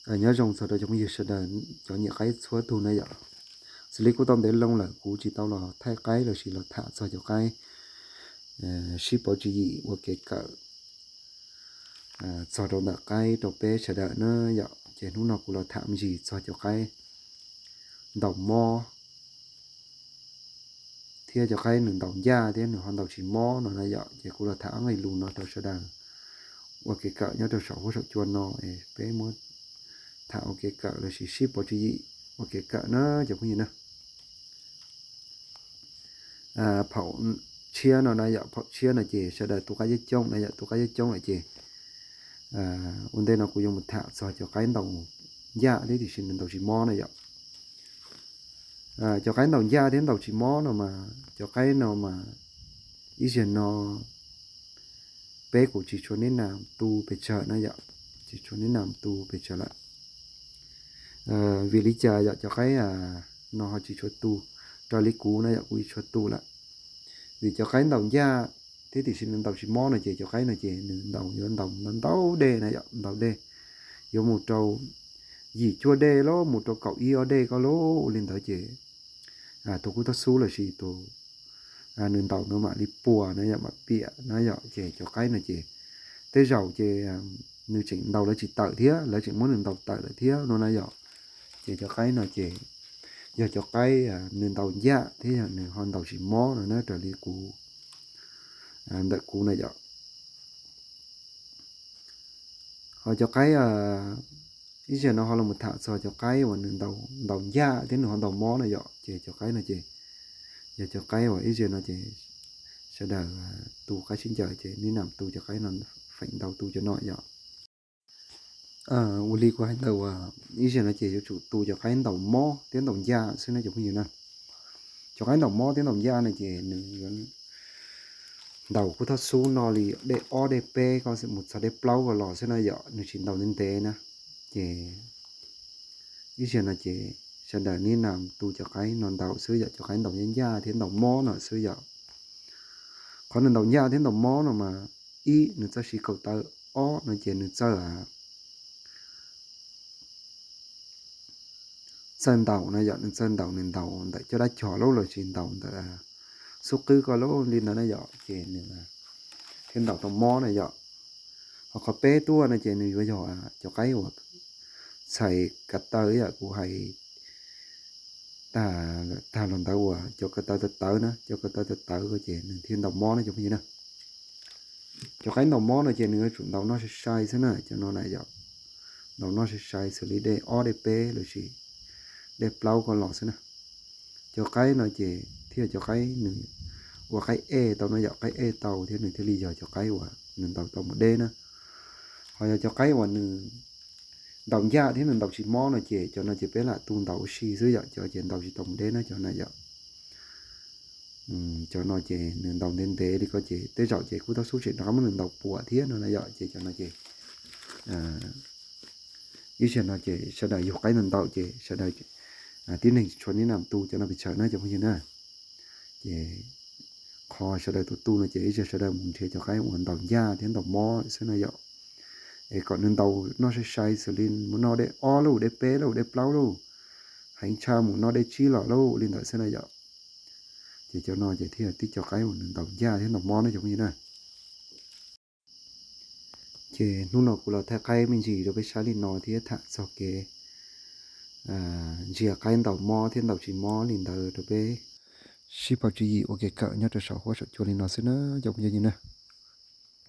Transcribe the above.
Nyob zoo txog rau cov phooj ywg sawv daws, cov nyiam qaib txhua tug na yom. Xws li kuj tau ntev loo lawm kuv tsis tau los thaij qaib los sis los tham txog cov qaib sib pauv tswv yim ua kev kawm txog rau ntawm qaib rau peb sawv daws na yom. Ces hnub no kuv los tham me ntsis txog cov qaib ntaus mob thiab cov qaib nws ntaus ncaj thiab nws ho ntaus tsis mob no na yom. Ces kuv los tham ob nqe lus no rau sawv daws ua kev kawm nyob rau saum huab saum cua no es peb muab tham ua kev kawm los sis sib pauv tswv yim ua kev kawm na cov phooj ywg na. Phaum tshiab no na yom, phaum tshiab no ces sawv daws tu qab coob coob na yom, tu qab coob coob lawm ces ua ntej no kuv yuav mus tham txog cov qaib ntaus ncaj thiab tiam sis nws ntaus tsis mob na yom. Cov qaib ntaus ncaj thiab ntaus tsis mob no mas cov qaib no mas ib zaug no peb kuj tsis tshua neb nam tu pes tsawg na yom, tsis tshua neb nam tu pes tsawg lawm. Vim li cas yom cov qaib no ho tsis tshua tu? Raws li kuv na yom, kuv tsis tshua tu lawm. Vim cov qaib ntaus ncaj thiab tiam sis nws ntaus tsis mob no ces cov qaib no ces nws ntaus yuav ntaus ntau ntau dej na yom, ntau dej, yuav mus rau yim cuaj dej los mus rau kaum ib ob dej ko lauj. Ua li ntawd ces tus kub txob xub los sis tus nws ntaus no mam li puas na yom, mam piam na yom. Ces cov qaib no ces tej zaum ces nws tseem ntaus lawv tsis tawm thiab, lawv tseem muab nws ntaus tawm lawm thiab no na yom. Ces cov qaib no ces yog cov qaib nws ntaus ncaj thiab yog nws ho ntaus tsis mob no na, raws li kuv, ntawm kuv na yom. Ho cov qaib, ib zaug no ho los tham txog cov qaib uas nws ntaus ncaj thiab nws ho ntaus mob na yom. Ces cov qaib no ces yog cov qaib uas ib zaug no ces sawv daws tu qaib sib ncaws ces neb nam tu cov qaib no, feem ntau tu cov no yom. Ua li kuv hais ntawd uas ib zaug no ces yuav tsum tu cov qaib ntaus mob thiab ntaus ncaj xwb na cov phooj ywg na. Cov qaib ntaus mob thiab ntaus ncaj no ces nws yuav ntaus kub txob xub no li dej ob dej peb ko mus txog dej plaub ko los xwb na yom, nws tsis ntaus ntev ntev na. Ces ib zaug no ces sawv daws neb nam tu cov qaib no ntaus xwb yom, cov qaib ntaus ncaj ncaj thiab ntaus mob no xwb yom. Qhov nws ntaus ncaj thiab ntaus mob no mas ib, nws txawj siv kaum taw, ob no ces nws txawj txawj ntaus na yom, nws txawj ntaus, nws ntaus ntawm caj dab cog lauj los sis ntaus ntawm xub qwb ko lauj li ntawd na yom, ces nws thiaj ntaus tau mob na yom. Ho qhov peb tuaj no ces nws yuav yog cov qaib uas txhais kav taw yom, kuv hais tag los ntawd uas cov kav taw tawv tawv na, cov kav taw tawv tawv ko ces nws thiaj ntaus mob na cov phooj ywg na. Cov qaib ntaus mob no ces nws yuav tsum ntaus noj sai sai xwb na, cov no na yom, ntaus noj sai sai xws li dej ob dej peb los sis dej plaub ko los xwb na. Cov qaib no ces thiaj cov qaib nws ua qaib ej tau no yom, qaib ej tau thiab nws thiaj li yog cov qaib uas nws ntaus tau mus deb na. Ho yog cov qaib uas nws ntaus ncaj thiab nws ntaus tsis mob no ces cov no ces peb lam tu ntaus ua si xwb yom, cov ces ntaus tsis tau mus deb na cov na yom. Cov no ces nws ntaus ntev ntev li ko ces tej zaum ces kub txob xub tseem rov qab muab nws ntaus puas thiab no na yom, ces cov no ces ib zaug no ces sawv daws yug qaib ntaus ntaus ces sawv daws tib neeg tsis tshua neb nam tu cov no pes tsawg na cov phooj ywg na. Ces qhov sawv daws tu tu no ces ib zaug sawv daws mus nrhiav cov qaib uas ntaus ncaj thiab ntaus mob xwb na yom. Es kom nws ntaus noj sai sai xws li mus noj dej ob lauj, dej peb lauj, dej plaub lauj, heev tshaj mus noj dej tsib los lauj, li ntawd xwb na yom. Ces cov no ces thiaj tib cov qaib uas nws ntaus ncaj thiab ntaus mob na cov phooj ywg na. Ces hnub no kuv los thaij qaib me ntsis rau peb saib li no thiab tham txog kev ntsia qaib ntaus mob thiab ntaus tsis mob li ntawd rau peb sib pauv tswv yim ua kev kawm nyob rau saum huab saum cua li no xwb na cov phooj ywg na.